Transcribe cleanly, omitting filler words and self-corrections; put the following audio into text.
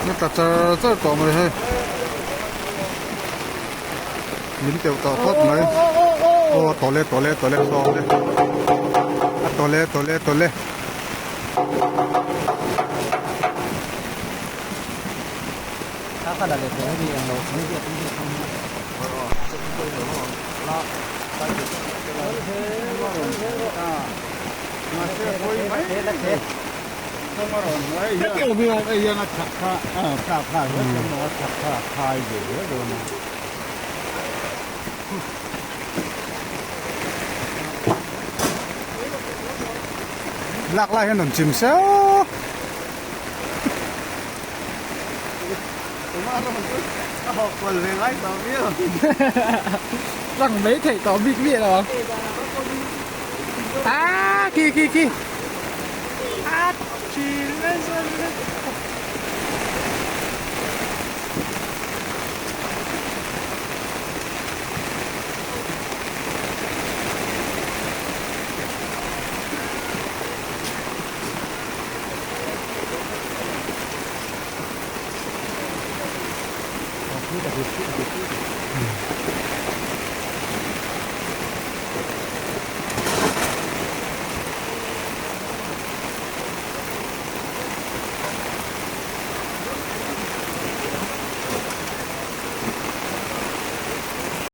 Na tla char char tawh mai hei min teuh tawh phawt mai aw tawle tawle tawle sawm le a tawle tawle tawle. Lak lai hian rawn chim seuh. Rang mai theih tawh bik miah lo ang. Ah khi khi khi. Ah thin nasa lutuk.